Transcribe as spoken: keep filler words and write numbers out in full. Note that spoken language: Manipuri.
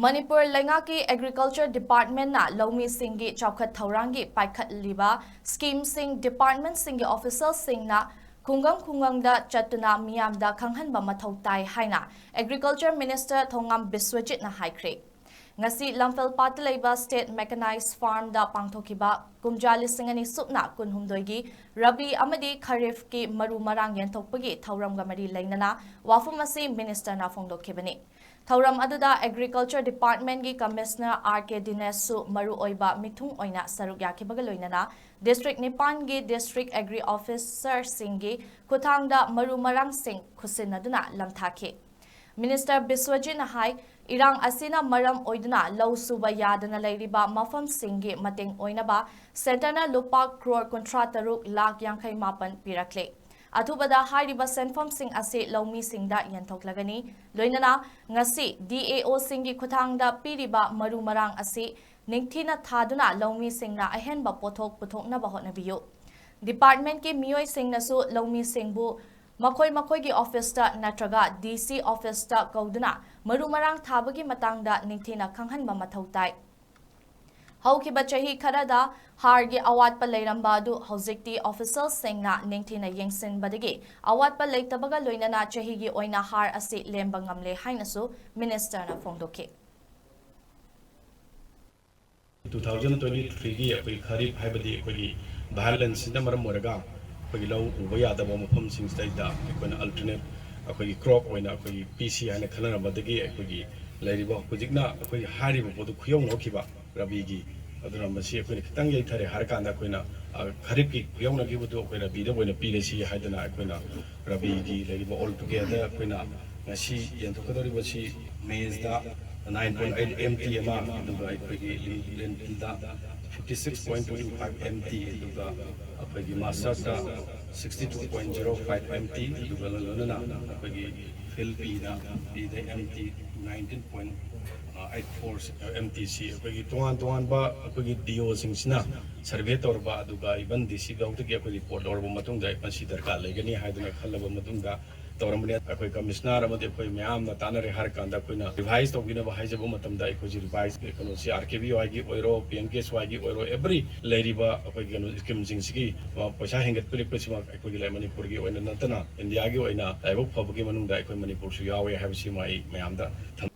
ꯃꯅꯤꯄꯨꯔ ꯂꯩꯉꯥꯛꯀꯤ Agriculture Department ꯅ ꯂꯧꯃꯤꯁꯤꯡꯒꯤ ꯆꯥꯎꯈꯠ ꯊꯧꯔꯥꯡꯒꯤ ꯄꯥꯏꯈꯠꯂꯤꯕ scheme ꯁꯤꯡ department ꯁꯤꯡꯒꯤ official ꯁꯤꯡꯅ ꯈꯨꯡꯒꯪ ꯈꯨꯡꯒꯪꯗ ꯆꯠꯇꯨꯅ ꯃꯤꯌꯥꯝꯗ ꯈꯪꯍꯟꯕ ꯃꯊꯧ ꯇꯥꯏ ꯍꯥꯏꯅ Agriculture Minister ꯊꯣꯉꯥꯝ ꯕꯤꯁ꯭ꯋꯖꯤꯠꯅ ꯍꯥꯏꯈ꯭ꯔꯦ꯫ ꯉꯁꯤ ꯂꯝꯐꯦꯜꯄꯥꯠꯇ ꯂꯩꯕ State Mechanized Farm ꯗ ꯄꯥꯡꯊꯣꯛꯈꯤꯕ ꯀꯨꯝꯖꯥ ꯂꯤꯁꯤꯡ ꯑꯅꯤ ꯁꯨꯞꯅ ꯀꯨꯟꯍꯨꯝꯗꯣꯏꯒꯤ ꯔꯕꯤ ꯑꯃꯗꯤ ꯈꯔꯤꯐꯀꯤ ꯃꯔꯨ ꯃꯔꯥꯡ ꯌꯦꯟꯊꯣꯛꯄꯒꯤ ꯊꯧꯔꯝꯒ ꯃꯔꯤ ꯂꯩꯅꯅ ꯋꯥꯐꯝ ꯑꯁꯤ minister ꯅ ꯐꯣꯡꯗꯣꯛꯈꯤꯕꯅꯤ꯫ ꯊꯧꯔꯝ ꯑꯗꯨꯗ Agriculture Department ꯀꯤ Commissioner ꯑꯥꯔ ꯀꯦ ꯗꯤꯅꯦꯁꯁꯨ ꯃꯔꯨ ꯑꯣꯏꯕ ꯃꯤꯊꯨꯡ ꯑꯣꯏꯅ ꯁꯔꯨꯛ ꯌꯥꯈꯤꯕꯒ ꯂꯣꯏꯅꯅ district ꯅꯤꯄꯥꯟꯒꯤ district agri officer ꯁꯤꯡꯒꯤ ꯈꯨꯠꯊꯥꯡꯗ ꯃꯔꯨ ꯃꯔꯥꯡꯁꯤꯡ ꯈꯨꯠꯁꯤꯟꯅꯗꯨꯅ ꯂꯝꯊꯥꯈꯤ꯫ Minister ꯕꯤꯁ꯭ꯋꯖꯤꯠꯅ ꯍꯥꯏ, ꯏꯔꯥꯡ ꯑꯁꯤꯅ ꯃꯔꯝ ꯑꯣꯏꯗꯨꯅ ꯂꯧ ꯁꯨꯕ ꯌꯥꯗꯅ ꯂꯩꯔꯤꯕ ꯃꯐꯝꯁꯤꯡꯒꯤ ꯃꯇꯦꯡ ꯑꯣꯏꯅꯕ centre ꯅ ꯂꯨꯄꯥ ꯀ꯭ꯔꯣꯔ ꯀꯨꯟꯊ꯭ꯔꯥ ꯇꯔꯨꯛ ꯂꯥꯈ ꯌꯥꯡꯈꯩ ꯃꯥꯄꯟ ꯄꯤꯔꯛꯂꯦ꯫ ꯑꯊꯨꯕꯗ ꯍꯥꯏꯔꯤꯕ ꯁꯦꯟꯐꯝꯁꯤꯡ ꯑꯁꯤ ꯂꯧꯃꯤꯁꯤꯡꯗ ꯌꯦꯟꯊꯣꯛꯂꯒꯅꯤ꯫ ꯂꯣꯏꯅꯅ ꯉꯁꯤ D A O ꯁꯤꯡꯒꯤ ꯈꯨꯠꯊꯥꯡꯗ ꯄꯤꯔꯤꯕ ꯃꯔꯨ ꯃꯔꯥꯡ ꯑꯁꯤ ꯅꯤꯡꯊꯤꯅ ꯊꯥꯗꯨꯅ ꯂꯧꯃꯤꯁꯤꯡꯅ ꯑꯍꯦꯟꯕ ꯄꯣꯠꯊꯣꯛ ꯄꯨꯊꯣꯛꯅꯕ ꯍꯣꯠꯅꯕꯤꯌꯨ꯫ Department ꯀꯤ ꯃꯤꯑꯣꯏꯁꯤꯡꯅꯁꯨ ꯂꯧꯃꯤꯁꯤꯡꯕꯨ ꯃꯈꯣꯏ ꯃꯈꯣꯏꯒꯤ office ꯇ ꯅꯠꯇ꯭ꯔꯒ D C office ꯇ ꯀꯧꯗꯨꯅ ꯃꯔꯨ ꯃꯔꯥꯡ ꯊꯥꯕꯒꯤ ꯃꯇꯥꯡꯗ ꯅꯤꯡꯊꯤꯅ ꯈꯪꯍꯟꯕ ꯃꯊꯧ ꯇꯥꯏ꯫ ꯍꯧꯈꯤꯕ ꯆꯍꯤ ꯈꯔꯗ ꯍꯥꯔꯒꯤ ꯑꯋꯥꯠꯄ ꯂꯩꯔꯝꯕ ꯑꯗꯨ ꯍꯧꯖꯤꯛꯇꯤ official ꯁꯤꯡꯅ ꯅꯤꯡꯊꯤꯅ ꯌꯦꯡꯁꯤꯟꯕꯗꯒꯤ ꯑꯋꯥꯠꯄ ꯂꯩꯇꯕꯒ ꯂꯣꯏꯅꯅ ꯆꯍꯤꯒꯤ ꯑꯣꯏꯅ ꯍꯥꯔ ꯑꯁꯤ ꯂꯦꯝꯕ ꯉꯝꯂꯦ ꯍꯥꯏꯅꯁꯨ minister ꯅ ꯐꯣꯡꯗꯣꯛꯈꯤ꯫ Two thousand twenty three ꯒꯤ ꯑꯩꯈꯣꯏ ꯈꯔꯤꯐ ꯍꯥꯏꯕꯗꯤ ꯑꯩꯈꯣꯏꯒꯤ violence ꯁꯤꯅ ꯃꯔꯝ ꯑꯣꯏꯔꯒ ꯑꯩꯈꯣꯏꯒꯤ ꯂꯧ ꯎꯕ ꯌꯥꯗꯕ ꯃꯐꯝꯁꯤꯡꯁꯤꯗꯩꯗ ꯑꯩꯈꯣꯏꯅ alternate ꯑꯩꯈꯣꯏꯒꯤ crop ꯑꯣꯏꯅ ꯑꯩꯈꯣꯏꯒꯤ ꯄꯤꯁꯤ ꯍꯥꯏꯅ ꯈꯟꯅꯔꯝꯕꯗꯒꯤ ꯑꯩꯈꯣꯏꯒꯤ ꯂꯩꯔꯤꯕ ꯍꯧꯖꯤꯛꯅ ꯑꯩꯈꯣꯏꯒꯤ ꯍꯥꯏꯔꯤꯕ ꯄꯣꯠꯇꯨ ꯈꯨꯌꯧꯅꯈꯤꯕ ꯔꯕꯤꯒꯤ꯫ ꯑꯗꯨꯅ ꯃꯁꯤ ꯑꯩꯈꯣꯏꯅ ꯈꯤꯇꯪ ꯌꯩꯊꯔꯦ ꯍꯥꯏꯔꯀꯥꯟꯗ ꯑꯩꯈꯣꯏꯅ, ꯑ, ꯈꯔꯤꯐꯀꯤ ꯈꯨꯌꯧꯅꯈꯤꯕꯗꯨ ꯑꯩꯈꯣꯏ ꯔꯕꯤꯗ ꯑꯣꯏꯅ ꯄꯤꯔꯁꯤ ꯍꯥꯏꯗꯅ ꯑꯩꯈꯣꯏꯅ ꯔꯕꯤꯒꯤ ꯂꯩꯔꯤꯕ all together ꯑꯩꯈꯣꯏꯅ ꯉꯁꯤ ꯌꯦꯟꯊꯣꯛꯀꯗꯧꯔꯤꯕꯁꯤ maize ꯗ nine point eight M T ꯑꯃ, ꯑꯗꯨꯒ ꯑꯩꯈꯣꯏꯒꯤ lentil ꯗ fifty six point twenty five M T, ꯑꯗꯨꯒ ꯑꯩꯈꯣꯏꯒꯤ mustard ꯗ sixty two point zero five M T, ꯑꯗꯨꯒ ꯂꯣꯏꯅꯅ ꯑꯩꯈꯣꯏꯒꯤ field Bꯗ, Bꯗ M T nineteen point eight four M T C, ꯑꯩꯈꯣꯏꯒꯤ ꯇꯣꯉꯥꯟ ꯇꯣꯉꯥꯟꯕ ꯑꯩꯈꯣꯏꯒꯤ D Oꯁꯤꯡꯁꯤꯅ survey ꯇꯧꯔꯕ, ꯑꯗꯨꯒ even D C ꯐꯥꯎꯗꯒꯤ ꯑꯩꯈꯣꯏ report ꯂꯧꯔꯕ ꯃꯇꯨꯡꯗ ꯃꯁꯤ ꯗꯔꯀꯥꯔ ꯂꯩꯒꯅꯤ ꯍꯥꯏꯗꯨꯅ ꯈꯜꯂꯕ ꯃꯇꯨꯡꯗ ꯇꯧꯔꯝꯕꯅꯤ꯫ ꯑꯩꯈꯣꯏ commissioner ꯑꯃꯗꯤ ꯑꯩꯈꯣꯏ ꯃꯌꯥꯝꯅ ꯇꯥꯟꯅꯔꯦ ꯍꯥꯏꯔ ꯀꯥꯟꯗ ꯑꯩꯈꯣꯏꯅ revise ꯇꯧꯕꯤꯅꯕ ꯍꯥꯏꯖꯕ ꯃꯇꯝꯗ ꯑꯩꯈꯣꯏꯁꯤ revise ꯀꯩꯅꯣꯁꯤ R K V Yꯒꯤ ꯑꯣꯏꯔꯣ, P M K S Yꯒꯤ ꯑꯣꯏꯔꯣ, every ꯂꯩꯔꯤꯕ ꯑꯩꯈꯣꯏꯒꯤ ꯀꯩꯅꯣ schemeꯁꯤꯡꯁꯤꯒꯤ ꯄꯩꯁꯥ ꯍꯦꯟꯒꯠꯄꯤꯔꯛꯄꯁꯤꯃꯛ ꯑꯩꯈꯣꯏꯒꯤ ꯂꯩ ꯃꯅꯤꯄꯨꯔꯒꯤ ꯑꯣꯏꯅ ꯅꯠꯇꯅ ꯏꯟꯗꯤꯌꯥꯒꯤ ꯑꯣꯏꯅ ꯂꯥꯏꯕꯛ ꯐꯕꯒꯤ ꯃꯅꯨꯡꯗ ꯑꯩꯈꯣꯏ ꯃꯅꯤꯄꯨꯔꯁꯨ ꯌꯥꯎꯋꯦ ꯍꯥꯏꯕꯁꯤꯃ ꯑꯩ ꯃꯌꯥꯝꯗ ꯊꯝꯖꯒꯦ꯫